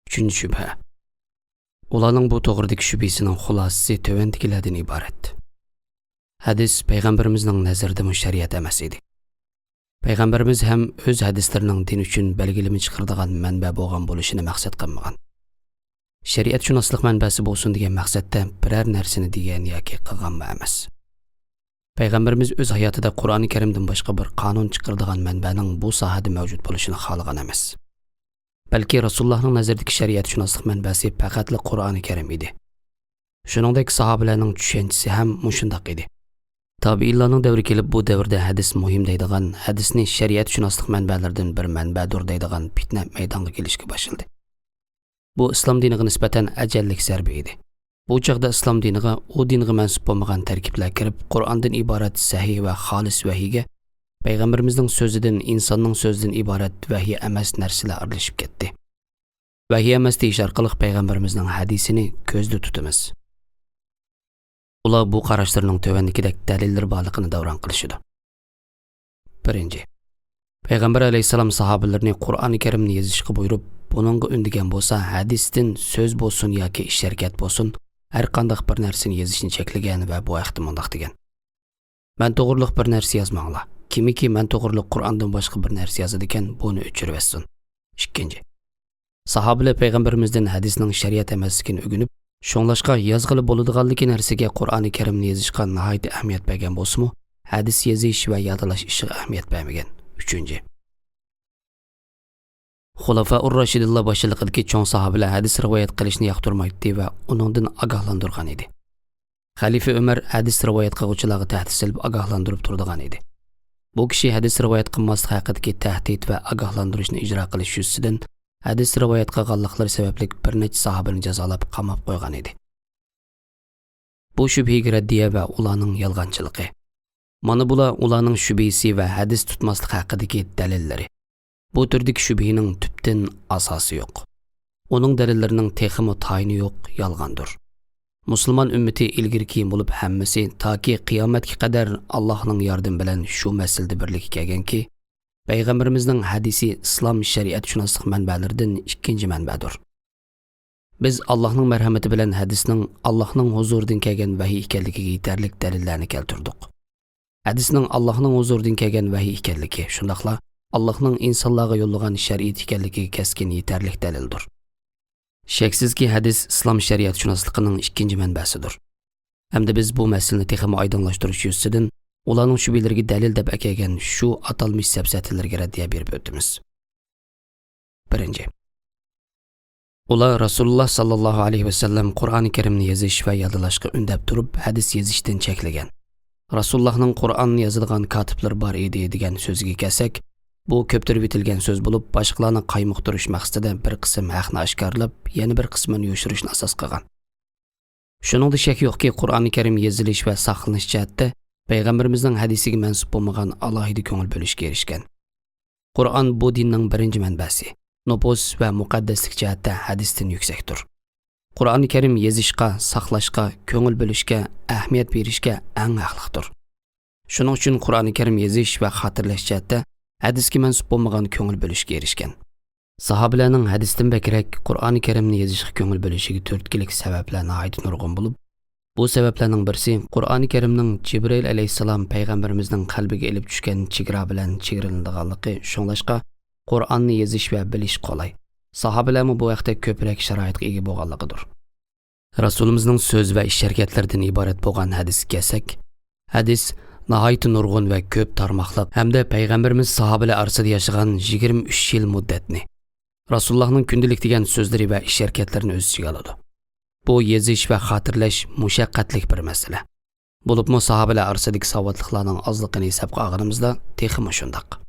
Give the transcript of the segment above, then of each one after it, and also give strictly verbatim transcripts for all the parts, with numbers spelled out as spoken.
ئۈچىنچى شۈبھە. ئۇلارنىڭ بۇ توغرىدىكى شۈبھىسىنىڭ خۇلاسىسى تۆۋەندىكىلەردىن ئىبارەت. ھەدىس پەيغەمبىرىمىزنىڭ نەزىرىدىمۇ شەرىئەت ئەمەس ئىدى. پەيغەمبىرىمىز ھەم ئۆز ھەدىسلىرىنىڭ دىن ئۈچۈن بەلگىلىمە چىقىرىدىغان مەنبە بولغان بولۇشىنى مەقسەت قىلمىغان. شەرىئەتشۇناسلىق مەنبەسى بولسۇن دېگەن مەقسەتتە بىرەر نەرسىنى دېگەن ياكى قىلغانمۇ ئەمەس. پەيغەمبىرىمىز ئۆز ھاياتىدا قۇرئانى كەرىمدىن باشقا بىر قانۇن چىقىرىدىغان مەنبەنىڭ بۇ ساھەدە مەۋجۇت بولۇشىنى خالىغان ئەمەس. بەلكى رەسۇلۇللاھنىڭ نەزىرىدىكى شەرىئەتشۇناسلىق مەنبەسى پەقەتلا قۇرئانى كەرىم ئىدى. شۇنىڭدەك ساھابىلەرنىڭ چۈشەنچىسى ھەم مۇشۇنداق ئىدى. تابىئىنلارنىڭ دەۋرى كېلىپ بۇ دەۋردە ھەدىس مۇھىم دەيدىغان، ھەدىسنى شەرىئەتشۇناسلىق مەنبەلىرىدىن بىر مەنبەدۇر دەيدىغان پىتنە مەيدانغا كېلىشكە باشلىدى. بۇ ئىسلام دىنىغا نىسبەتەن ئەجەللىك زەربە ئىدى. بۇ چاغدا ئىسلام دىنىغا، ئۇ دىنغا مەنسۇپ بولمىغان تەركىبلەر كىرىپ، قۇرئاندىن ئىبارەت سەھىھ ۋە خالىس ۋەھىيگە پەيغەمبىرىمىزنىڭ سۆزىدىن، ئىنساننىڭ سۆزىدىن ئىبارەت ۋەھىي ئەمەس نەرسىلەر ئارىلىشىپ كەتتى. ۋەھىي ئەمەس دېيىش ئارقىلىق پەيغەمبىرىمىزنىڭ ھەدىسىنى كۆزدە تۇتىمىز. ئۇلار بۇ قاراشلىرىنىڭ تۆۋەندىكىدەك دەلىللىرى بارلىقىنى دەۋران قىلىشىدۇ. بىرىنچى، پەيغەمبەر ئەلەيھىسسالام ساھابىلىرىنى قۇرئانى كەرىمنى يېزىشقا بۇيرۇپ، بۇنىڭغا ئۈندىگەن بولسا، ھەدىستىن سۆز بولسۇن ياكى ئىش-ھەرىكەت بولسۇن، ھەر قانداق بىر نەرسىنى يېزىشنى چەكلىگەن ۋە بۇ ھەقتە مۇنداق دېگەن: «مەن توغرۇلۇق بىر نەرسە يازماڭلار. كىمكى مەن توغرۇلۇق قۇرئاندىن باشقا بىر نەرسە يازىدىكەن، بۇنى ئۆچۈرۈۋەتسۇن.» ئىككىنچى، ساھابىلەر پەيغەمبىرىمىزدىن ھەدىسنىڭ شەرىئەت ئەمەسلىكىنى ئۆگىنىپ، شۇڭلاشقا يازغىلى بولىدىغانلىكى نەرسىگە قۇرئانى كەرىمنى يېزىشقا ناھايىتى ئەھمىيەت بەرگەن بولسىمۇ، ھەدىس يېزىش ۋە يادلاش ئىشىغا ئەھمىيەت بەرمىگەن. ئۈچىنچى، خۇلافائۇر راشىدىنلار باشچىلىقىدىكى چوڭ ساھابىلەر ھەدىس رىۋايەت قىلىشنى ياقتۇرمايتتى ۋە ئۇنىڭدىن ئاگاھلاندۇرغان ئىدى. خەلىپە ئۆمەر ھەدىس رىۋايەت قىلغۇچىلارغا تەھدىت سېلىپ ئاگاھلاندۇرۇپ تۇرىدىغان ئىدى. بۇ كىشى ھەدىس رىۋايەت قىلماسلىق ھەققىدىكى تەھدىت ۋە ئاگاھلاندۇرۇشنى ئىجرا قىلىش يۈزىسىدىن ھەدىس رىۋايەت قىلغانلىقلىرى سەۋەبلىك بىر نەچچە ساھابىنى جازالاپ قاماپ قويغان ئىدى. بۇ شۈبھىگە رەددىيە ۋە ئۇلارنىڭ يالغانچىلىقى. مانا بۇلار ئۇلارنىڭ شۈبھىسى ۋە ھەدىس تۇتماسلىق ھەققىدىكى دەلىللىرى. بۇ تۈردىكى شۈبھىنىڭ تۈپتىن ئاساسى يوق. ئۇنىڭ دەلىللىرىنىڭ تېخىمۇ تايىنى يوق، يالغاندۇر. مۇسۇلمان ئۈممىتى ئىلگىرىكىيىن بولۇپ ھەممىسى تاكى قىيامەتكە قەدەر ئاللاھنىڭ ياردىمى بىلەن شۇ مەسىلىدە بىرلىككە كەلگەنكى، پەيغەمبىرىمىزنىڭ ھەدىسى ئىسلام شەرىئەتشۇناسلىق مەنبەلىرىدىن ئىككىنچى مەنبەدۇر. بىز ئاللاھنىڭ مەرھەمىتى بىلەن ھەدىسنىڭ ئاللاھنىڭ ھۇزۇرىدىن كەلگەن ۋەھىي ئىكەنلىكىگە يېتەرلىك دەلىللەرنى كەلتۈردۇق. ھەدىسنىڭ ئاللاھنىڭ ھۇزۇرىدىن كەلگەن ۋەھىي ئىكەنلىكى، شۇنداقلا ئاللاھنىڭ ئىنسانلارغا يوللىغان شەرىئىتى ئىكەنلىكىگە كەسكىن يېتەرلىك دەلىلدۇر. شەكسىزكى، ھەدىس ئىسلام شەرىئەتشۇناسلىقىنىڭ ئىككىنچى مەنبەسىدۇر. ھەمدە بىز بۇ مەسىلىنى تېخىمۇ ئايدىڭلاشتۇرۇش يۈزىسىدىن ئۇلارنىڭ شۈبھىلىرىگە دەلىل دەپ ئەكەلگەن شۇ ئاتالمىش سەپسەتىلەرگە رەددىيە بېرىپ ئۆتىمىز. بىرىنچى، ئۇلار رەسۇلۇللا ساللاللاھۇ ئەلەيھى ۋەسەللەم قۇرئانى كەرىمنى يېزىش ۋە يادلاشقا ئۈندەپ تۇرۇپ، ھەدىس يېزىشتىن چەكلىگەن. رەسۇلۇللاھنىڭ «قۇرئاننى يازىدىغان كاتىپلىرى بار ئىدى» دېگەن سۆزىگە كەلسەك، بۇ كۆپتۈرۈۋېتىلگەن سۆز بولۇپ، باشقىلارنى قايمۇقتۇرۇش مەقسىتىدە بىر قىسىم ھەقنى ئاشكارىلاپ، يەنە بىر قىسمىنى يوشۇرۇشنى ئاساس قىلغان. شۇنىڭدا شەك يوقكى، قۇرئانى كەرىم يېزىلىش ۋە ساقلىنىش جەھەتتە پەيغەمبىرىمىزنىڭ ھەدىسىگە مەنسۇپ بولمىغان ئالاھىدە كۆڭۈل بۆلۈشكە ئېرىشكەن. قۇرئان بۇ دىننىڭ بىرىنچى مەنبەسى، نوپۇس ۋە مۇقەددەسلىك جەھەتتە ھەدىستىن يۈكسەكتۇر. قۇرئانى كەرىم يېزىشقا، ساقلاشقا، كۆڭۈل بۆلۈشكە، ئەھمىيەت بېرىشكە ئەڭ ھەقلىقتۇر. شۇنىڭ ئۈچۈن قۇرئانى كەرىم يېزىش ۋە خاتىرىلەش جەھەتتە ھەدىسكە مەنسۇپ بولمىغان كۆڭۈل بۆلۈشكە ئېرىشكەن. ساھابىلەرنىڭ ھەدىستىن بەكرەك قۇرئانى كەرىمنى يېزىشقا كۆڭۈل بۆلۈشىگە تۈرتكىلىك سەۋەبلەر ناھايىتى نۇرغۇن بولۇپ، بۇ سەۋەبلەرنىڭ بىرسى قۇرئانى كەرىمنىڭ جىبرىئىل ئەلەيھىسسالام پەيغەمبىرىمىزنىڭ قەلبىگە ئېلىپ چۈشكەن چېگرا بىلەن چېگرىلىنىدىغانلىقى، شۇڭلاشقا قۇرئاننى يېزىش ۋە بىلىش قولاي. ساھابىلەرمۇ بۇ ھەقتە كۆپرەك شارائىتقا ئىگە بولغانلىقىدۇر. رەسۇلىمىزنىڭ سۆز ۋە ئىش ھەرىكەتلىرىدىن ئىبارەت بولغان ھەدىسكە كەلسەك، ھەدىس ناھايىتى نۇرغۇن ۋە كۆپ تارماقلىق ھەمدە پەيغەمبىرىمىز ساھابىلەر ئارىسىدا ياشىغان يىگىرمە ئۈچ يىل مۇددەتنى، رەسۇلۇللاھنىڭ كۈندىلىك دېگەن سۆزلىرى ۋە ئىش ھەرىكەتلىرىنى ئۆز ئىچىگە ئالىدۇ. بۇ يېزىش ۋە خاتىرىلەش مۇشەققەتلىك بىر مەسىلە. بولۇپمۇ ساھابىلەر ئارىسىدىكى ساۋاتلىقلارنىڭ ئازلىقىنى ھېسابقا ئالغىنىمىزدا تېخىمۇ شۇنداق.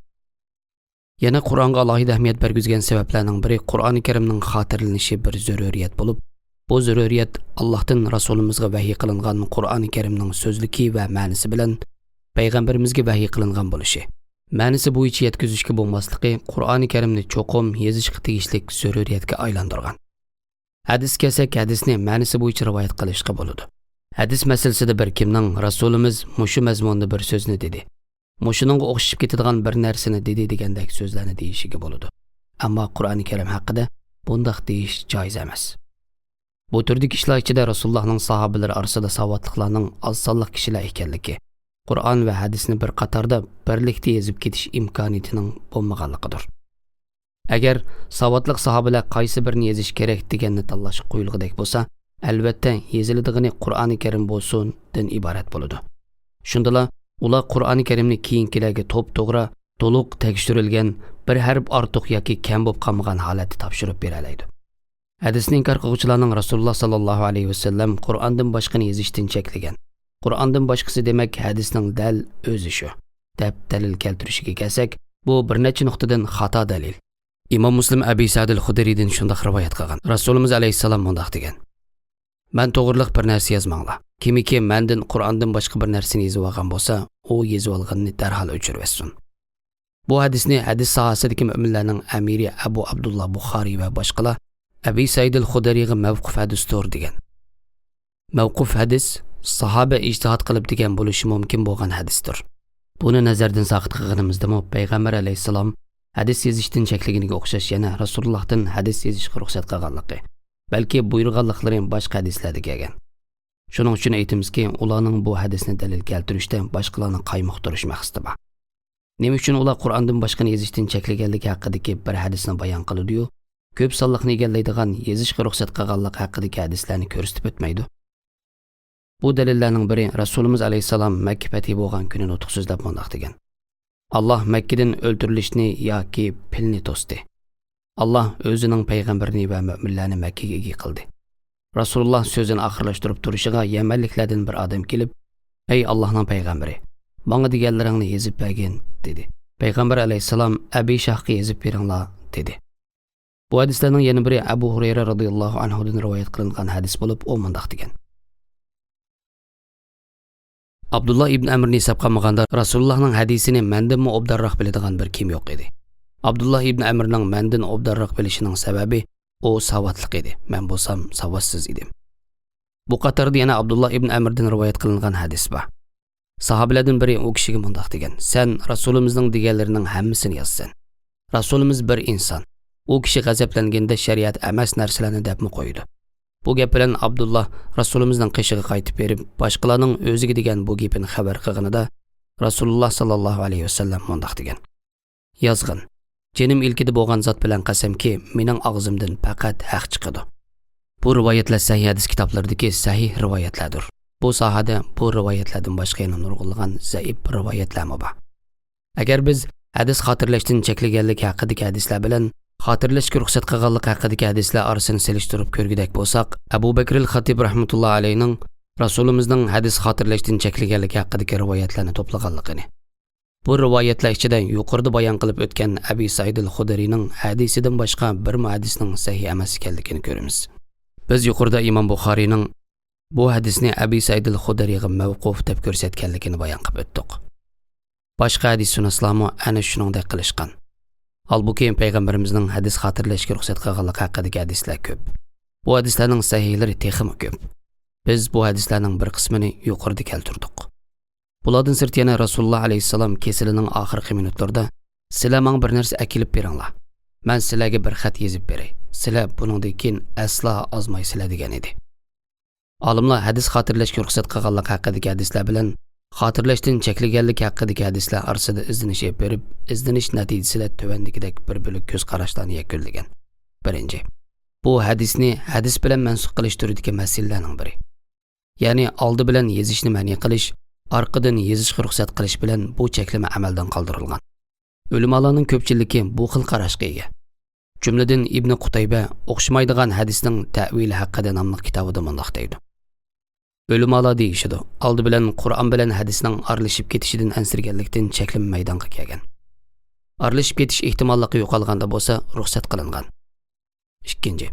يەنە قۇرئانغا ئالاھىدە ئەھمىيەت بەرگۈزگەن سەۋەبلەرنىڭ بىرى قۇرئانى كەرىمنىڭ خاتىرىلىنىشى بىر زۆرۈرىيەت بولۇپ، بۇ زۆرۈرىيەت ئاللاھتىن رەسۇلىمىزغا ۋەھىي قىلىنغان قۇرئانى كەرىمنىڭ سۆزلۈكى ۋە مەنىسى بىلەن پەيغەمبىرىمىزگە ۋەھىي قىلىنغان بولۇشى، مەنىسى بويىچە يەتكۈزۈشكە بولماسلىقى قۇرئانى كەرىمنى چوقۇم يېزىشقا تېگىشلىك زۆرۈرىيەتكە ئايلاندۇرغان. ھەدىسكە كەلسەك، ھەدىسنى مەنىسى بويىچە رىۋايەت قىلىشقا بولىدۇ. ھەدىس مەسىلىسىدە بىر كىمنىڭ «رەسۇلىمىز مۇشۇ مەزمۇندا بىر سۆزنى دېدى، مۇشۇنىڭغا ئوخشىشىپ كېتىدىغان بىر نەرسىنى دېدى» دېگەندەك سۆزلەرنى دېيىشىگە بولىدۇ. ئەمما قۇرئانى كەرىم ھەققىدە بۇنداق دېيىش جائىز ئەمەس. بۇ تۈردىكى ئىشلار ئىچىدە رەسۇلۇللاھنىڭ ساھابىلىرى ئارىسىدا ساۋاتلىقلارنىڭ ئاز سانلىق كىشىلەر ئىكەنلىكى، قۇرئان ۋە ھەدىسنى بىر قاتاردا بىرلىكتە يېزىپ كېتىش ئىمكانىيىتىنىڭ بولمىغانلىقىدۇر. ئەگەر ساۋاتلىق ساھابىلەر قايسى بىرىنى يېزىش كېرەك دېگەننى تاللاشقا قويۇلغۇدەك بولسا، ئەلۋەتتە يېزىلىدىغىنى قۇرئانى كەرىم بولسۇن دىن ئىبارەت بولىدۇ. شۇندىلا ئۇلار قۇرئانى كەرىمنى كېيىنكىلەرگە توپتوغرا، تولۇق تەكشۈرۈلگەن، بىر ھەرپ ئارتۇق ياكى كەم بولۇپ قالمىغان ھالەتتە تاپشۇرۇپ بېرەلەيدۇ. ھەدىسنى ئىنكار قىلغۇچىلارنىڭ رەسۇلۇللا ساللاللاھۇ ئەلەيھى ۋەسەللەم قۇرئاندىن باشقىنى يېزىشتىن چەكلىگەن، قۇرئاندىن باشقىسى دېمەك ھەدىسنىڭ دەل ئۆزى شۇ، دەپ دەلىل كەلتۈرۈشىگە كەلسەك، بۇ بىر نەچچە نۇقتىدىن خاتا دەلىل. ئىمام مۇسلىم ئەبى سەئىدىل خۇدرىدىن شۇنداق رىۋايەت قىلغان، رەسۇلىمىز ئەلەيھىسسالام مۇنداق دېگەن: مەن توغرىلىق بىر نەرسە يازماڭلار. كىمكى مەندىن قۇرئاندىن باشقا بىر نەرسىنى يېزىۋالغان بولسا، ئۇ يېزىۋالغىنىنى دەرھال ئۆچۈرۈۋەتسۇن. بۇ ھەدىسنى ھەدىس ساھەسىدىكى مۆمىنلەرنىڭ ئەمىرى ئەبۇ ئابدۇللا بۇخارىي ۋە باشقىلار ئەبى سەئىدىل خۇدرىيغا مەۋقۇف ھەدىستۇر دېگەن. مەۋقۇف ھەدىس ساھابە ئىجتىھات قىلىپ دېگەن بولۇشى مۇمكىن بولغان ھەدىستۇر. بۇنى نەزەردىن ساقىت قىلغىنىمىزدىمۇ پەيغەمبەر ئەلەيھىسسالام ھەدىس يېزىشتىن چەكلىگىنىگە ئوخشاش يەنە رەسۇلۇللاھتىن ھەدىس يېزىشقا رۇخسەت قىلغانلىقى، بەلكى بۇيرۇغانلىقلىرى باشقا ھەدىسلەردە كەلگەن. شۇنىڭ ئۈچۈن ئېيتىمىزكى، ئۇلارنىڭ بۇ ھەدىسنى دەلىل كەلتۈرۈشتە باشقىلارنى قايمۇقتۇرۇش مەقسىتى بار. نېمە ئۈچۈن ئۇلار قۇرئاندىن باشقىنى يېزىشتىن چەكلىگەنلىكى ھەققىدىكى بىر ھەدىسنى بايان قىلىدۇ-يۇ، كۆپ سانلىقنى ئىگىلەيدىغان يېزىشقا رۇخسەت قىلغانلىق ھەققىدىكى ھەدىسلەرنى كۆرسىتىپ ئۆتمەيدۇ؟ بۇ دەلىللەرنىڭ بىرى، رەسۇلىمىز ئەلەيھىسسالام مەككە پەتھى بولغان كۈنى نۇتۇق سۆزلەپ مۇنداق دېگەن: ئاللاھ مەككىدىن ئۆلتۈرۈلۈشنى ياكى پىلنى توستى. ئاللاھ ئۆزىنىڭ پەيغەمبىرىنى ۋە مۆمىنلەرنى مەككىگە ئىگە قىلدى. رەسۇلۇللاھ سۆزىنى ئاخىرلاشتۇرۇپ تۇرۇشىغا يەمەنلىكلەردىن بىر ئادەم كېلىپ، ئەي ئاللاھنىڭ پەيغەمبىرى، ماڭا دېگەنلىرىڭنى يېزىپ بەرگىن، دېدى. پەيغەمبەر ئەلەيھىسسالام، ئەبى شاھقا يېزىپ بېرىڭلار، دېدى. بۇ ھەدىسلەرنىڭ يەنە بىرى ئەبۇ ھۇرەيرە رازىياللاھۇ ئەنھۇدىن رىۋايەت قىلىنغان ھەدىس بولۇپ، ئۇ مۇنداق دېگەن: ئابدۇللا ئىبن ئەمرنى ھېسابقا ئالمىغاندا، رەسۇلۇللاھنىڭ ھەدىسىنى مەندىنمۇ ئوبدانراق بىلىدىغان بىر كىم يوق ئىدى. ئابدۇللا ئىبن ئەمرنىڭ مەندىن ئوبدانراق بىلىشىنىڭ سەۋەبى، ئۇ ساۋاتلىق ئىدى، مەن بولسام ساۋاتسىز ئىدىم. بۇ قاتاردا يەنە ئابدۇللا ئىبن ئەمردىن رىۋايەت قىلىنغان ھەدىس بار. ساھابىلەردىن بىرى ئۇ كىشىگە مۇنداق دېگەن: سەن رەسۇلىمىزنىڭ دېگەنلىرىنىڭ ھەممىسىنى يازىسەن. رەسۇلىمىز بىر ئىنسان. ئۇ كىشى غەزەپلەنگەندە شەرىئەت ئەمەس نەرسىلەرنى دەپمۇ قويىدۇ. بۇ گەپ بىلەن ئابدۇللا رەسۇلىمىزنىڭ قېشىغا قايتىپ بېرىپ، باشقىلارنىڭ ئۆزىگە دېگەن بۇ گېپىنى خەۋەر قىلغىنىدا، رەسۇلۇللا ساللاللاھۇ ئەلەيھى ۋەسەللەم مۇنداق دېگەن: يازغىن. جېنىم ئىلكىدە بولغان زات بىلەن قەسەمكى، مېنىڭ ئاغزىمدىن پەقەت ھەق چىقىدۇ. بۇ رىۋايەتلەر سەھىھ ھەدىس كىتابلىرىدىكى سەھىھ رىۋايەتلەردۇر. بۇ ساھەدە بۇ رىۋايەتلەردىن باشقا يەنە نۇرغۇنلىغان زەئىپ رىۋايەتلەرمۇ بار. ئەگەر بىز ھەدىس خاتىرىلەشتىن چەكلىگەنلىك ھەققىدىكى ھەدىسلەر بىلەن خاتىرىلەشكە رۇخسەت قىلغانلىق ھەققىدىكى ھەدىسلەر ئارىسىنى سېلىشتۇرۇپ كۆرگۈدەك بولساق، ئەبۇ بەكرىل خەتىب رەھمەتۇللا ئەلەيھنىڭ رەسۇلىمىزنىڭ ھەدىس خاتىرىلەشتىن چەكلىگەنلىك ھەققىدىكى رىۋايەتلەرنى توپلىغانلىقىنى، بۇ رىۋايەتلەر ئىچىدە يۇقىرىدا بايان قىلىپ ئۆتكەن ئەبى سەئىدىل خۇدرىنىڭ ھەدىسىدىن باشقا بىرمۇ ھەدىسنىڭ سەھىھ ئەمەس ئىكەنلىكىنى كۆرىمىز. بىز يۇقىرىدا ئىمام بۇخارىنىڭ بۇ ھەدىسنى ئەبى سەئىدىل خۇدرىغا مەۋقۇف دەپ كۆرسەتكەنلىكىنى بايان قىلىپ ئۆتتۇق. باشقا ھەدىسشۇناسلارمۇ ئەنە شۇنىڭدەك قىلىشقان. ھالبۇكى، پەيغەمبىرىمىزنىڭ ھەدىس خاتىرىلەشكە رۇخسەت قىلغانلىقى ھەققىدىكى ھەدىسلەر كۆپ. بۇ ھەدىسلەرنىڭ سەھىھلىرى تېخىمۇ كۆپ. بىز بۇ ھەدىسلەرنىڭ بىر قىسمىنى يۇقىرىدا كەلتۈردۇق. بۇلاردىن سىرت يەنە رەسۇلۇللا ئەلەيھىسسالام كېسىلىنىڭ ئاخىرقى مىنۇتلىرىدا، سىلەر ماڭا بىر نەرسە ئەكېلىپ بېرىڭلار. مەن سىلەرگە بىر خەت يېزىپ بېرەي. سىلەر بۇنىڭدىن كېيىن ئەسلا ئازمايسىلەر، دېگەن ئىدى. ئالىملار ھەدىس خاتىرىلەشكە رۇخسەت قىلغانلىق ھەققىدىكى ھەدىسلەر بىلەن خاتىرىلەشتىن چەكلىگەنلىك ھەققىدىكى ھەدىسلەر ئارىسىدا ئىزدىنىش ئېلىپ بېرىپ، ئىزدىنىش نەتىجىسىدە تۆۋەندىكىدەك بىر بۆلەك كۆز قاراشلارنى يەكۈنلىگەن. بىرىنچى، بۇ ھەدىسنى ھەدىس بىلەن مەنسۇخ قىلىش تۈرىدىكى مەسىلىلەرنىڭ بىرى. يەنى ئالدى بىلەن يېزىشنى مەنئى قىلىش، ئارقىدىن يېزىشقا رۇخسەت قىلىش بىلەن بۇ چەكلىمە ئەمەلدىن قالدۇرۇلغان. ئۆلىمالارنىڭ كۆپچىلىكى بۇ خىل قاراشقا ئىگە. جۈملىدىن ئىبنى قۇتەيبە ئوخشىمايدىغان ھەدىسنىڭ تەئۋىلى ھەققىدە ناملىق كىتابىدا مۇنداق دەيدۇ: ئۆلىمالار دېيىشىدۇ، ئالدى بىلەن قۇرئان بىلەن ھەدىسنىڭ ئارىلىشىپ كېتىشىدىن ئەنسىرىگەنلىكتىن چەكلىمە مەيدانغا كەلگەن. ئارىلىشىپ كېتىش ئېھتىماللىقى يوقالغاندا بولسا رۇخسەت قىلىنغان. ئىككىنچى،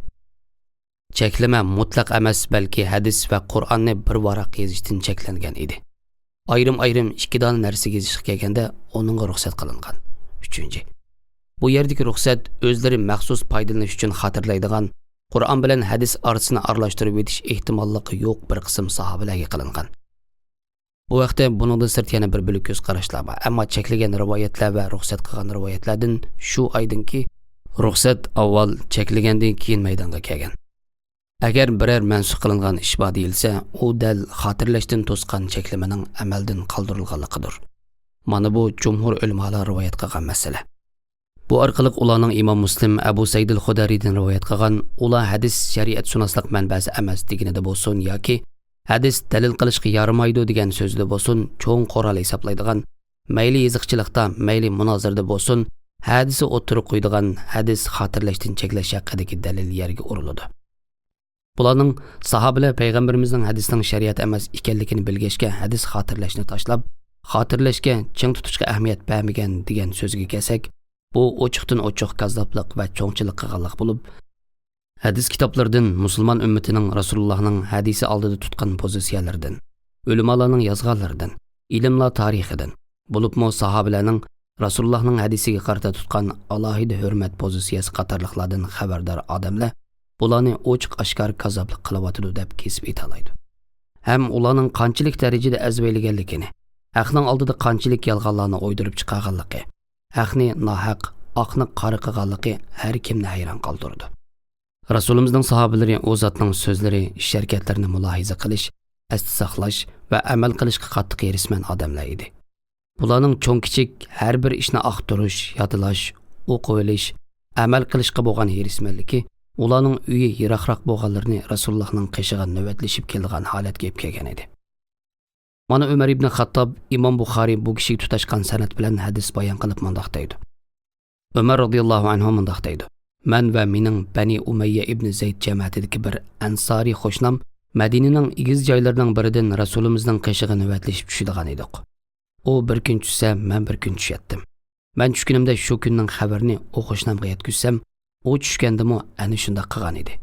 چەكلىمە مۇتلەق ئەمەس، بەلكى ھەدىس ۋە قۇرئاننى بىر ۋاراق يېزىشتىن چەكلەنگەن ئىدى. ئايرىم-ئايرىم ئىككى دانە نەرسە يېزىشقا كەلگەندە ئۇنىڭغا رۇخسەت قىلىنغان. ئۈچىنچى، بۇ يەردىكى رۇخسەت ئۆزلىرى مەخسۇس پايدىلىنىش ئۈچۈن خاتىرىلەيدىغان، قۇرئان بىلەن ھەدىس ئارىسىنى ئارىلاشتۇرۇۋېتىش ئېھتىماللىقى يوق بىر قىسىم ساھابىلەرگە قىلىنغان. بۇ ھەقتە بۇنىڭدىن سىرت يەنە بىر بۆلەك كۆز قاراشلار بار، ئەمما چەكلىگەن رىۋايەتلەر ۋە رۇخسەت قىلغان رىۋايەتلەردىن شۇ ئايدىڭكى، رۇخسەت ئاۋۋال چەكلىگەندىن كېيىن مەيدانغا كەلگەن. ئەگەر بىرەر مەنسۇخ قىلىنغان ئىش بار دېيىلسە، ئۇ دەل خاتىرىلەشتىن توسقان چەكلىمىنىڭ ئەمەلدىن قالدۇرۇلغانلىقىدۇر. مانا بۇ جۇمھۇر ئۆلىمالار رىۋايەت قىلغان مەسىلە. بۇ ئارقىلىق ئۇلارنىڭ ئىمام مۇسلىم، ئەبۇ سەئىدىل خۇدەرىدىن رىۋايەت قىلغان، ئۇلار ھەدىس شەرىئەتشۇناسلىق مەنبەسى ئەمەس دېگىنىدە بولسۇن ياكى ھەدىس دەلىل قىلىشقا يارىمايدۇ دېگەن سۆزىدە بولسۇن، چوڭ قورال ھېسابلايدىغان، مەيلى يېزىقچىلىقتا، مەيلى مۇنازىرىدە بولسۇن، ھەدىسى ئوتتۇرىغا قويىدىغان ھەدىس خاتىرىلەشتىن چەكلەش ھەققىدىكى دەلىل يەرگە ئۇرۇلىدۇ. بۇلارنىڭ ساھابىلەر پەيغەمبىرىمىزنىڭ ھەدىسنىڭ شەرىئەت ئەمەس ئىكەنلىكىنى بىلگەچكە، ھەدىس خاتىرىلەشنى تاشلاپ، خاتىرىلەشكە چىڭ تۇتۇشقا ئەھمىيەت بەرمىگەن دېگەن سۆزىگە كەلسەك، بۇ ئوچۇقتىن ئوچۇق كاززاپلىق ۋە چوڭچىلىق قىلغانلىق بولۇپ، ھەدىس كىتابلىرىدىن مۇسۇلمان ئۈممىتىنىڭ رەسۇلۇللاھنىڭ ھەدىسى ئالدىدا تۇتقان پوزىتسىيەلىرىدىن، ئۆلىمالارنىڭ يازغانلىرىدىن، ئىلىملار تارىخىدىن، بولۇپمۇ ساھابىلەرنىڭ رەسۇلۇللاھنىڭ ھەدىسىگە قارىتا تۇتقان ئالاھىدە ھۆرمەت پوزىتسىيەسى قاتارلىقلاردىن خەۋەردار ئادەملەر بۇلارنى ئوچۇق-ئاشكارا كاززاپلىق قىلىۋاتىدۇ دەپ كېسىپ ئېيتالايدۇ. ھەم ئۇلارنىڭ قانچىلىك دەرىجىدە ئەزۋەيلىگەنلىكىنى، ھەقنىڭ ئالدىدا قانچىلىك يالغانلارنى ئويدۇرۇپ چىقارغانلىقى، ھەقنى ناھەق، ئاقنى قارا قىلغانلىقى ھەر كىمنى ھەيران قالدۇرىدۇ. رەسۇلىمىزنىڭ ساھابىلىرى ئۇ زاتنىڭ سۆزلىرى، ئىش-ھەرىكەتلىرىنى مۇلاھىزە قىلىش، ئەستە ساقلاش ۋە ئەمەل قىلىشقا قاتتىق ھېرىسمەن ئادەملەر ئىدى. بۇلارنىڭ چوڭ-كىچىك ھەر بىر ئىشنى ئاختۇرۇش، يادلاش، ئوقۇۋېلىش، ئەمەل قىلىشقا بولغان ھېرىسمەنلىكى ئۇلارنىڭ ئۆيى يىراقراق بولغانلىرىنى رەسۇلۇللاھنىڭ قېشىغا نۆۋەتلىشىپ كېلىدىغان ھالەتكە ئېلىپ كەلگەن ئىدى. مانا ئۆمەر ئىبنى خاتتاب، ئىمام بۇخارىي بۇ كىشىگە تۇتاشقان سەنەد بىلەن ھەدىس بايان قىلىپ مۇنداق دەيدۇ. ئۆمەر رازىياللاھۇ ئەنھۇ مۇنداق دەيدۇ، مەن ۋە مېنىڭ بەنى ئۇمەييە ئىبنى زەيد جەمەتىدىكى بىر ئەنسارىي قوشنام مەدىنىنىڭ ئېگىز جايلىرىنىڭ بىرىدىن رەسۇلىمىزنىڭ قېشىغا نۆۋەتلىشىپ چۈشىدىغان ئىدۇق. ئۇ بىر كۈن چۈشسە، مەن بىر كۈن چۈشەتتىم. مەن چۈشكىنىمدە شۇ كۈننىڭ خەۋىرىنى ئۇ قوشنامغا يەتكۈزسەم، ئۇ چۈشكەندىمۇ ئەنە شۇنداق قىلغان ئىدى.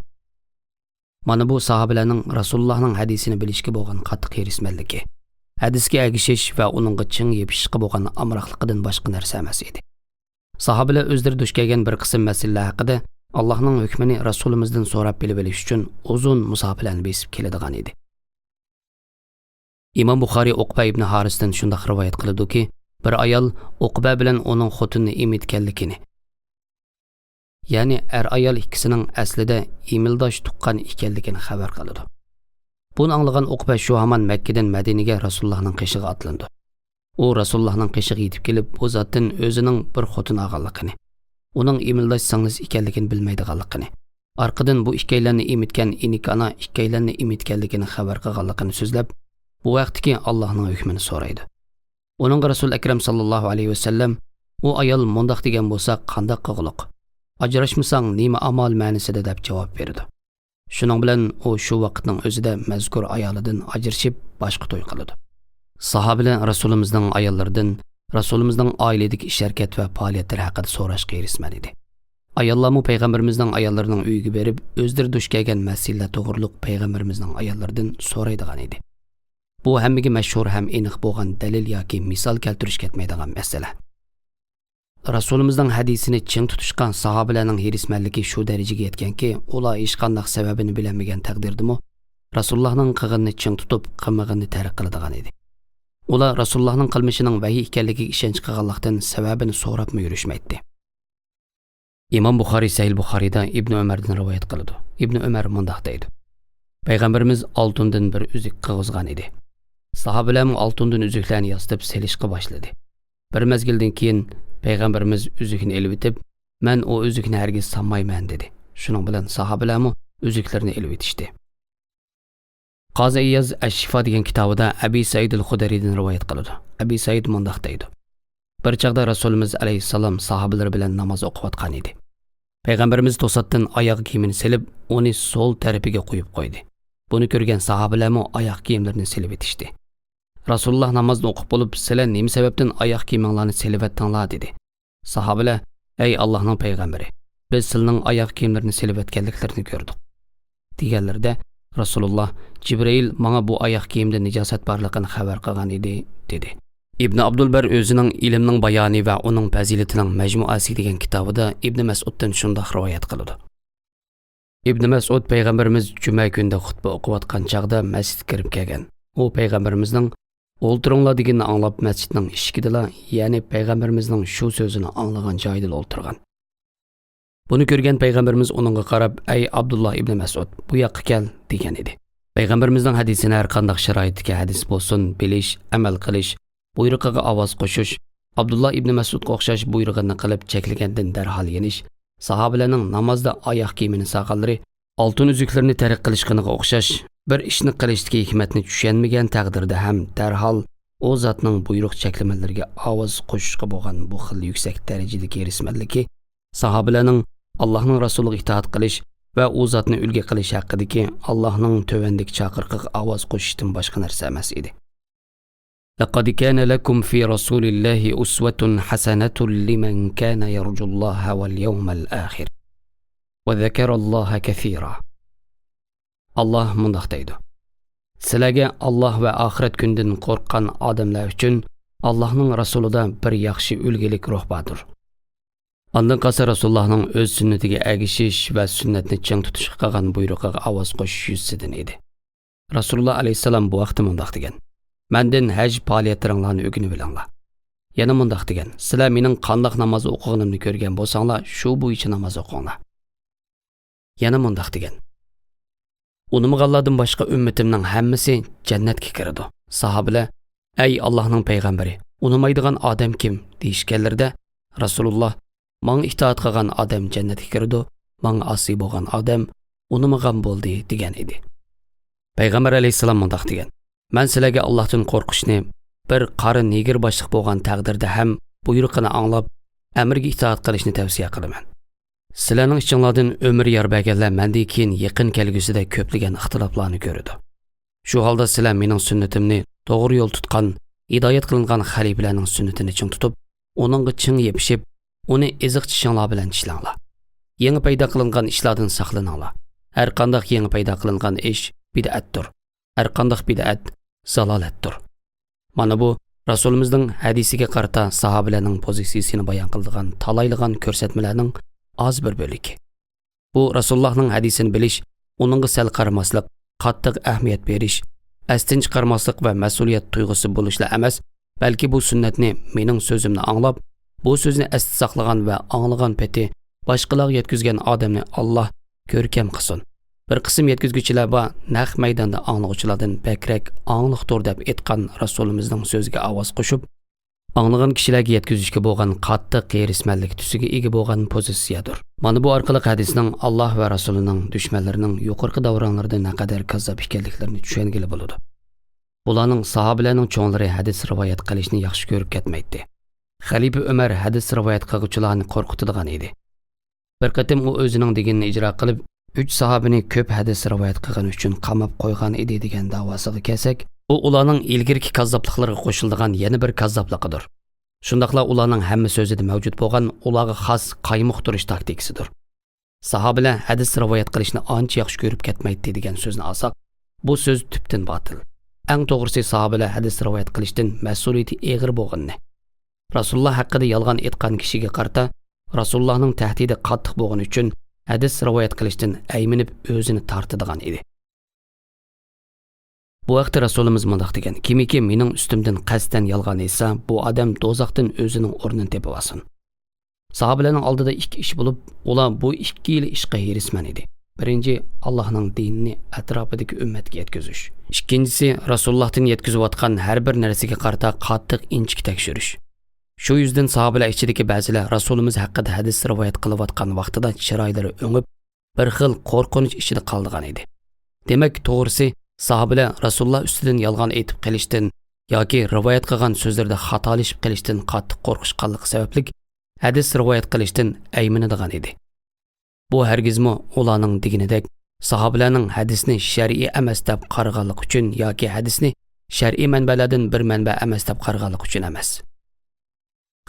مانا بۇ ساھابىلەرنىڭ رەسۇلۇللاھنىڭ ھەدىسىنى بىلىشكە بولغان قاتتىق ھېرىسمەنلىكى، ھەدىسكە ئەگىشىش ۋە ئۇنىڭغا چىڭ يېپىشىشقا بولغان ئامراقلىقىدىن باشقا نەرسە ئەمەس ئىدى. ساھابىلەر ئۆزلىرى دۇچ كەلگەن بىر قىسىم مەسىلىلەر ھەققىدە ئاللاھنىڭ ھۆكمىنى رەسۇلىمىزدىن سوراپ بىلىۋېلىش ئۈچۈن ئۇزۇن مۇساپىلەرنى بېسىپ كېلىدىغان ئىدى. ئىمام بۇخارىي ئوقبە ئىبنى ھارىستىن شۇنداق رىۋايەت قىلىدۇكى، بىر ئايال ئوقبە بىلەن ئۇنىڭ خوتۇنىنى ئېمىتكەنلىكىنى، يەنى ئەر-ئايال ئىككىسىنىڭ ئەسلىدە ئىمىلداش تۇغقان ئىكەنلىكىنى خەۋەر قىلىدۇ. بۇنى ئاڭلىغان ئوقبە شۇ ھامان مەككىدىن مەدىنىگە رەسۇلۇللاھنىڭ قېشىغا ئاتلىنىدۇ. ئۇ رەسۇلۇللاھنىڭ قېشىغا يېتىپ كېلىپ، بۇ زاتتىن ئۆزىنىڭ بىر خوتۇن ئالغانلىقىنى، ئۇنىڭ ئىمىلداش سىڭلىسى ئىكەنلىكىنى بىلمەيدىغانلىقىنى، ئارقىدىن بۇ ئىككىيلەننى ئېمىتكەن ئىنىكى ئانا ئىككىيلەننى ئېمىتكەنلىكىنى خەۋەر قىلغانلىقىنى سۆزلەپ، بۇ ھەقتىكى ئاللاھنىڭ ھۆكمىنى سورايدۇ. ئۇنىڭغا رەسۇل ئەكرەم ساللاللاھۇ ئەلەيھى ۋەسەللەم، ئۇ ئايال مۇنداق دېگەن بولسا قانداق قىلغۇلۇق؟ ئاجراشمىساڭ نېمە ئامال مەنىسىدە دەپ جاۋاب بېرىدۇ. شۇنىڭ بىلەن ئۇ شۇ ۋاقىتنىڭ ئۆزىدە مەزكۇر ئايالىدىن ئاجرىشىپ، باشقا توي قىلىدۇ. ساھابىلەر رەسۇلىمىزنىڭ ئاياللىرىدىن رەسۇلىمىزنىڭ ئائىلىدىكى ئىش-ھەرىكەت ۋە پائالىيەتلىرى ھەققىدە سوراشقا ھېرىسمەن ئىدى. ئاياللارمۇ پەيغەمبىرىمىزنىڭ ئاياللىرىنىڭ ئۆيىگە بېرىپ، ئۆزلىرى دۇچ كەلگەن مەسىلىلەر توغرۇلۇق پەيغەمبىرىمىزنىڭ ئاياللىرىدىن سورايدىغان ئىدى. بۇ ھەممىگە مەشھۇر ھەم ئېنىق بولغان دەلىل ياكى مىسال كەلتۈرۈش كەتمەيدىغان مەسىلە. رەسۇلىمىزنىڭ ھەدىسىنى چىڭ تۇتۇشقا ساھابىلەرنىڭ ھېرىسمەنلىكى شۇ دەرىجىگە يەتكەنكى، ئۇلار ھېچقانداق سەۋەبىنى بىلەلمىگەن تەقدىردىمۇ، رەسۇلۇللاھنىڭ قىلغىنىنى چىڭ تۇتۇپ، قىلمىغىنىنى تەرك قىلىدىغان ئىدى. ئۇلار رەسۇلۇللاھنىڭ قىلمىشىنىڭ ۋەھىي ئىكەنلىكىگە ئىشەنچ قىلغانلىقتىن، سەۋەبىنى سوراپمۇ يۈرۈشمەيتتى. ئىمام بۇخارىي سەھىھ بۇخارىيدا ئىبنى ئۆمەردىن رىۋايەت قىلىدۇ. ئىبنى ئۆمەر مۇنداق دەيدۇ، پەيغەمبىرىمىز ئالتۇندىن بىر ئۈزۈك قىلغۇزغان ئىدى. ساھابىلەرمۇ ئالتۇندىن ئۈزۈكلەرنى ياسىتىپ سېلىشقا باشلىدى. بىر مەزگىلدىن كېيىن پەيغەمبىرىمىز ئۈزۈكنى ئېلىۋېتىپ، مەن ئۇ ئۈزۈكنى ھەرگىز سالمايمەن، دېدى. شۇنىڭ بىلەن ساھابىلەرمۇ ئۈزۈكلىرىنى ئېلىۋېتىشتى. قازى ئىياز ئەش-شىفا دېگەن كىتابىدا ئەبى سەئىدىل خۇدەرىدىن رىۋايەت قىلىدۇ. ئەبى سەئىد مۇنداق دەيدۇ، بىر چاغدا رەسۇلىمىز ئەلەيھىسسالام ساھابىلىرى بىلەن ناماز ئوقۇۋاتقان ئىدى. پەيغەمبىرىمىز توساتتىن ئاياغ كىيىمىنى سېلىپ، ئۇنى سول تەرىپىگە قويۇپ قويدى. بۇنى كۆرگەن ساھابىلەرمۇ ئاياغ كىيىملىرىنى سېلىۋېتىشتى. رەسۇلۇللا نامازنى ئوقۇپ بولۇپ، سىلەر نېمە سەۋەبتىن ئاياغ كىيىمىڭلارنى سېلىۋەتتىڭلار؟ دېدى. ساھابىلەر، ئەي ئاللاھنىڭ پەيغەمبىرى، بىز سىلىنىڭ ئاياغ كىيىملىرىنى سېلىۋەتكەنلىكلىرىنى كۆردۇق، دېگەنلىرىدە، رەسۇلۇللا، جىبرىئىل ماڭا بۇ ئاياغ كىيىمدە نىجاسەت بارلىقىنى خەۋەر قىلغان ئىدى، دېدى. ئىبنى ئابدۇلبەر ئۆزىنىڭ ئىلىمنىڭ بايانى ۋە ئۇنىڭ پەزىلىتىنىڭ مەجمۇئەسى دېگەن كىتابىدا ئىبنى مەسئۇدتىن شۇنداق رىۋايەت قىلىدۇ. ئىبنى مەسئۇد پەيغەمبىرىمىز جۈمە كۈنىدە خۇتبە ئوقۇۋاتقان چاغدا مەسچىتكە كىرىپ كەلگەن. ئۇ پەيغەمبىرىمىزنىڭ «ئولتۇرۇڭلار» دېگىنىنى ئاڭلاپ، مەسچىتنىڭ ئىشىكىدىلا، يەنى پەيغەمبىرىمىزنىڭ شۇ سۆزىنى ئاڭلىغان جايىدىلا ئولتۇرغان. بۇنى كۆرگەن پەيغەمبىرىمىز ئۇنىڭغا قاراپ، ئەي ئابدۇللا ئىبنى مەسئۇد، بۇ ياققا كەل، دېگەن ئىدى. پەيغەمبىرىمىزنىڭ ھەدىسىنى ھەر قانداق شارائىتتىكى ھەدىس بولسۇن، بىلىش، ئەمەل قىلىش، بۇيرۇقىغا ئاۋاز قوشۇش، ئابدۇللا ئىبنى مەسئۇدقا ئوخشاش بۇيرۇغىنى قىلىپ چەكلىگەندىن دەرھال يېنىش، ساھابىلەرنىڭ نامازدا ئاياغ كىيىمىنى سالغانلىرى، ئالتۇن ئۈزۈكلىرىنى تەرك قىلىشقىنىغا ئوخشاش، بىر ئىشنى قىلىشتىكى ھېكمەتنى چۈشەنمىگەن تەقدىردە ھەم دەرھال ئۇ زاتنىڭ بۇيرۇق چەكلىمىلىرىگە ئاۋاز قوشۇشقا بولغان بۇ خىل يۈكسەك دەرىجىدىكى ھېرىسمەنلىكى ساھابىلەرنىڭ ئاللاھنىڭ رەسۇلىغا ئىتائەت قىلىش ۋە ئۇ زاتنى ئۈلگە قىلىش ھەققىدىكى ئاللاھنىڭ تۆۋەندىكى چاقىرىقىغا ئاۋاز قوشۇشتىن باشقا نەرسە ئەمەس ئىدى. لقد كان لكم في رسول الله أسوة حسنة لمن كان يرجو الله واليوم الآخر وذكر الله كثيرا. ئاللاھ مۇنداق دەيدۇ: سىلەرگە ئاللاھ ۋە ئاخىرەت كۈنىدىن قورققان ئادەملەر ئۈچۈن ئاللاھنىڭ رەسۇلىدا بىر ياخشى ئۈلگىلىك روھ باردۇر. ئاندىن قالسا رەسۇلۇللاھنىڭ ئۆز سۈننىتىگە ئەگىشىش ۋە سۈننەتنى چىڭ تۇتۇشقا قىلغان بۇيرۇقىغا ئاۋاز قوشۇش يۈزىسىدىن ئىدى. رەسۇلۇللاھ ئەلەيھىسسالام بۇ ھەقتە مۇنداق دېگەن: مەندىن ھەج پائالىيەتلىرىڭلارنى ئۆگىنىۋېلىڭلار. يەنە مۇنداق دېگەن: سىلەر مېنىڭ قانداق ناماز ئوقۇغىنىمنى كۆرگەن بولساڭلار، شۇ بويىچە ناماز ئوقۇڭلار. يەنە مۇنداق دېگەن: ئۇنىمىغانلاردىن باشقا ئۈممىتىمنىڭ ھەممىسى جەننەتكە كىرىدۇ. ساھابىلەر: ئەي ئاللاھنىڭ پەيغەمبىرى، ئۇنىمايدىغان ئادەم كىم؟ دېيىشكەنلىرىدە، رەسۇلۇللاھ: ماڭا ئىتائەت قىلغان ئادەم جەننەتكە كىرىدۇ، ماڭا ئاسىي بولغان ئادەم ئۇنىمىغان بولدى، دېگەن ئىدى. پەيغەمبەر ئەلەيھىسسالام مۇنداق دېگەن: مەن سىلەرگە ئاللاھتىن قورقۇشنى بىر قارا نېگىر باشلىق بولغان تەقدىردە ھەم بۇيرۇقىنى ئاڭلاپ، ئەمرىگە ئىتائەت قىلىشنى تەۋسىيە قىلىمەن. سىلەرنىڭ ئىچىڭلاردىن ئۆمۈر يار بەرگەنلەر مەندىن كېيىن يېقىن كەلگۈسىدە كۆپلىگەن ئىختىلاپلارنى كۆرىدۇ. شۇ ھالدا سىلەر مېنىڭ سۈننىتىمنى، توغرا يول تۇتقان، ھىدايەت قىلىنغان خەلىپىلەرنىڭ سۈننىتىنى چىڭ تۇتۇپ، ئۇنىڭغا چىڭ يېپىشىپ، ئۇنى ئېزىق چىشىڭلار بىلەن چىشلەڭلار. يېڭى پەيدا قىلىنغان ئىشلاردىن ساقلىنىڭلار. ھەر قانداق يېڭى پەيدا قىلىنغان ئىش بىدئەتتۇر. ھەر قانداق بىدئەت زالالەتتۇر. مانا بۇ رەسۇلىمىزنىڭ ھەدىسىگە قارىتا ساھابىلەرنىڭ پوزىتسىيىسىنى بايان قىلىدىغان تالايلىغان كۆرسەتمىلەرنىڭ ئاز بىر بۆلىكى. بۇ رەسۇلۇللاھنىڭ ھەدىسىنى بىلىش، ئۇنىڭغا سەل قارىماسلىق، قاتتىق ئەھمىيەت بېرىش، ئەستىن چىقارماسلىق ۋە مەسئۇلىيەت تۇيغۇسى بولۇشلا ئەمەس، بەلكى بۇ سۈننەتنى مېنىڭ سۆزۈمنى ئاڭلاپ، بۇ سۆزنى ئەستە ساقلىغان ۋە ئاڭلىغان پېتى باشقىلارغا يەتكۈزگەن ئادەمنى ئاللاھ كۆركەم قىلسۇن. بىر قىسىم يەتكۈزگۈچىلەر بار، نەق مەيداندا ئاڭلىغۇچىلاردىن بەكرەك ئاڭلىقتۇر دەپ ئېيتقان رەسۇلىمىزنىڭ سۆزىگە ئاۋاز قوشۇپ، ئاڭلىغان كىشىلەرگە يەتكۈزۈشكە بولغان قاتتىق ھېرىسمەنلىك تۈسىگە ئىگە بولغان پوزىتسىيەدۇر. مانا بۇ ئارقىلىق ھەدىسنىڭ ئاللاھ ۋە رەسۇلىنىڭ دۈشمەنلىرىنىڭ يۇقىرىقى داۋراڭلىرىدا نەقەدەر كاززاپ ئىكەنلىكلىرىنى چۈشەنگىلى بولىدۇ. بۇلارنىڭ ساھابىلەرنىڭ چوڭلىرى ھەدىس رىۋايەت قىلىشنى ياخشى كۆرۈپ كەتمەيتتى. خەلىپە ئۆمەر ھەدىس رىۋايەت قىلغۇچىلارنى قورقۇتىدىغان ئىدى. بىر قېتىم ئۇ ئۆزىنىڭ دېگىنىنى ئىجرا قىلىپ، ئۈچ ساھابىنى كۆپ ھەدىس رىۋايەت قىلغىنى ئۈچۈن قاماپ قويغان ئىدى دېگەن داۋاسىغا كەلسەك، بۇ ئۇلارنىڭ ئىلگىرىكى كاززاپلىقلىرىغا قوشۇلىدىغان يەنە بىر كاززاپلىقىدۇر. شۇنداقلا ئۇلارنىڭ ھەممە سۆزىدە مەۋجۇت بولغان ئۇلارغا خاس قايمۇقتۇرۇش تاكتىكىسىدۇر. ساھابىلەر ھەدىس رىۋايەت قىلىشنى ئانچە ياخشى كۆرۈپ كەتمەيتتى دېگەن سۆزنى ئالساق، بۇ سۆز تۈپتىن باتىل. ئەڭ توغرىسى ساھابىلەر ھەدىس رىۋايەت قىلىشتىن مەسئۇلىيىتى ئېغىر بولغىنىنى، رەسۇلۇللا ھەققىدە يالغان ئېيتقان كىشىگە قارىتا رەسۇلۇللانىڭ تەھدىتى قاتتىق بولغىنى ئۈچۈن ھەدىس رىۋايەت قىلىشتىن ئەيمىنىپ ئۆزىنى تارتىدىغان ئىدى. بۇ ھەقتە رەسۇلىمىز مۇنداق دېگەن: كىمكى مېنىڭ ئۈستۈمدىن قەستەن يالغان ئېيتسا، بۇ ئادەم دوزاختىن ئۆزىنىڭ ئورنىنى تېپىۋالسۇن. ساھابىلەرنىڭ ئالدىدا ئىككى ئىش بولۇپ، ئۇلار بۇ ئىككىلا ئىشقا ھېرىسمەن ئىدى. بىرىنچى، ئاللاھنىڭ دىنىنى ئەتراپىدىكى ئۈممەتكە يەتكۈزۈش. ئىككىنچىسى، رەسۇلۇللاھتىن يەتكۈزۈۋاتقان ھەر بىر نەرسىگە قارىتا قاتتىق ئىنچىكە تەكشۈرۈش. شۇ يۈزدىن ساھابىلەر ئىچىدىكى بەزىلەر رەسۇلىمىز ھەققىدە ھەدىس رىۋايەت قىلىۋاتقان ۋاقتىدا چىرايلىرى ئۆڭۈپ، بىر خىل قورقۇنچ ئىچىدە قالىدىغان ئىدى. دېمەك، توغرىسى، ساھابىلەر رەسۇلۇللا ئۈستىدىن يالغان ئېيتىپ قېلىشتىن ياكى رىۋايەت قىلغان سۆزلىرىدە خاتالىشىپ قېلىشتىن قاتتىق قورقۇشقانلىقى سەۋەبلىك، ھەدىس رىۋايەت قىلىشتىن ئەيمىنىدىغان ئىدى. بۇ ھەرگىزمۇ ئۇلارنىڭ دېگىنىدەك ساھابىلەرنىڭ ھەدىسنى شەرئىي ئەمەس دەپ قارىغانلىقى ئۈچۈن ياكى ھەدىسنى شەرئىي مەنبەلەردىن بىر مەنبە ئەمەس دەپ قارىغانلىقى ئۈچۈن ئەمەس.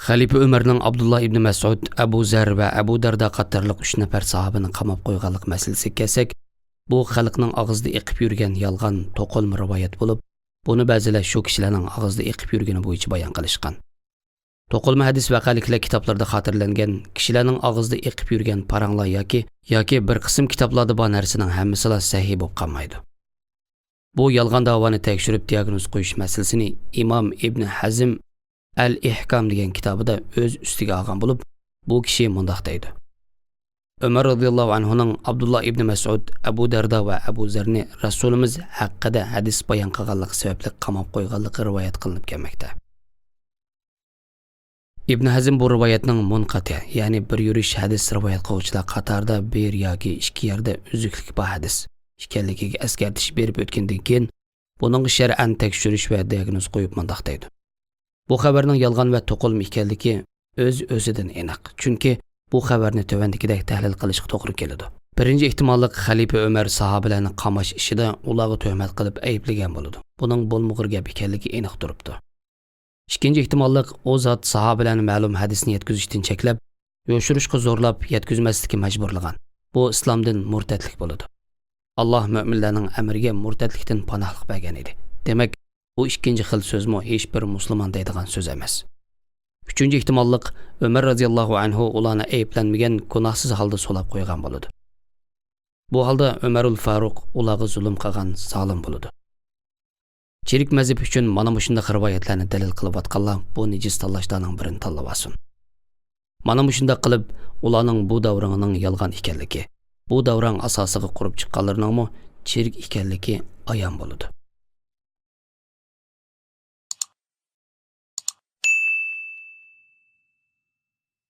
خەلىپە ئۆمەرنىڭ ئابدۇللا ئىبنى مەسئۇد، ئەبۇ زەر ۋە ئەبۇ دەردا قاتارلىق ئۈچ نەپەر ساھابىنى قاماپ قويغانلىق مەسىلىسىگە كەلسەك، بۇ خەلقنىڭ ئاغزىدا ئېقىپ يۈرگەن يالغان، توقۇلما رىۋايەت بولۇپ، بۇنى بەزىلەر شۇ كىشىلەرنىڭ ئاغزىدا ئېقىپ يۈرگىنى بويىچە بايان قىلىشقان. توقۇلما ھەدىس ۋەقەلىكلەر كىتابلىرىدا خاتىرىلەنگەن كىشىلەرنىڭ ئاغزىدا ئېقىپ يۈرگەن پاراڭلار ياكى، ياكى بىر قىسىم كىتابلاردا بار نەرسىنىڭ ھەممىسىلا سەھىھ بولۇپ قالمايدۇ. بۇ يالغان داۋانى تەكشۈرۈپ دىياگنوز قويۇش مەسىلىسىنى ئىمام ئىبن ھەزم ئەل ئىھكام دېگەن كىتابىدا ئۆز ئۈستىگە ئالغان بولۇپ، بۇ كىشى مۇنداق دەيدۇ: ئۆمەر رازىياللاھۇ ئەنھۇنىڭ ئابدۇللا ئىبنى مەسئۇد، ئەبۇ دەردا ۋە ئەبۇ زەرنى رەسۇلىمىز ھەققىدە ھەدىس بايان قىلغانلىقى سەۋەبلىك قاماپ قويغانلىقى رىۋايەت قىلىنىپ كەلمەكتە. ئىبن ھەزم بۇ رىۋايەتنىڭ مۇنقەتىئ، يەنى بىر يۈرۈش ھەدىس رىۋايەت قىلغۇچىلار قاتارىدا بىر ياكى ئىككى يەردە ئۈزۈكلۈك بار ھەدىس ئىكەنلىكىگە ئەسكەرتىش بېرىپ ئۆتكەندىن كېيىن، بۇنىڭغا شەرئەن تەكشۈرۈش ۋە دىئاگنوز قويۇپ مۇنداق دەيدۇ: بۇ خەۋەرنىڭ يالغان ۋە توقۇلما ئىكەنلىكى ئۆز-ئۆزىدىن ئېنىق، چۈنكى بۇ خەۋەرنى تۆۋەندىكىدەك تەھلىل قىلىشقا توغرا كېلىدۇ. بىرىنچى ئېھتىماللىق، خەلىپە ئۆمەر ساھابىلەرنى قاماش ئىشىدا ئۇلارغا تۆھمەت قىلىپ ئەيىبلىگەن بولىدۇ. بۇنىڭ بولمىغۇر گەپ ئىكەنلىكى ئېنىق تۇرۇپتۇ. ئىككىنچى ئېھتىماللىق، ئۇ زات ساھابىلەرنى مەلۇم ھەدىسنى يەتكۈزۈشتىن چەكلەپ، يوشۇرۇشقا زورلاپ يەتكۈزمەسلىككە مەجبۇرلىغان. بۇ ئىسلامدىن مۇرتەتلىك بولىدۇ. ئاللاھ مۆمىنلەرنىڭ ئەمرىگە مۇرتەتلىكتىن پاناھلىق بەرگەن ئىدى. دېمەك، بۇ ئىككىنچى خىل سۆزمۇ ھېچبىر مۇسۇلمان دەيدىغان سۆز ئەمەس. ئۈچىنچى ئېھتىماللىق، ئۆمەر رازىياللاھۇ ئەنھۇ ئۇلارنى ئەيىبلەنمىگەن، گۇناھسىز ھالدا سولاپ قويغان بولىدۇ. بۇ ھالدا ئۆمەرۇل فاروق ئۇلارغا زۇلۇم قىلغان زالىم بولىدۇ. چىرىك مەزھەپ ئۈچۈن مانا مۇشۇنداق رىۋايەتلەرنى دەلىل قىلىۋاتقانلار بۇ نىجىس تاللاشلارنىڭ بىرىنى تاللىۋالسۇن. مانا مۇشۇنداق قىلىپ، ئۇلارنىڭ بۇ داۋراڭنىڭ يالغان ئىكەنلىكى، بۇ داۋراڭ ئاساسىغا قۇرۇپ چىققانلىرىنىڭمۇ چىرىك ئىكەنلىكى ئايان بولىدۇ.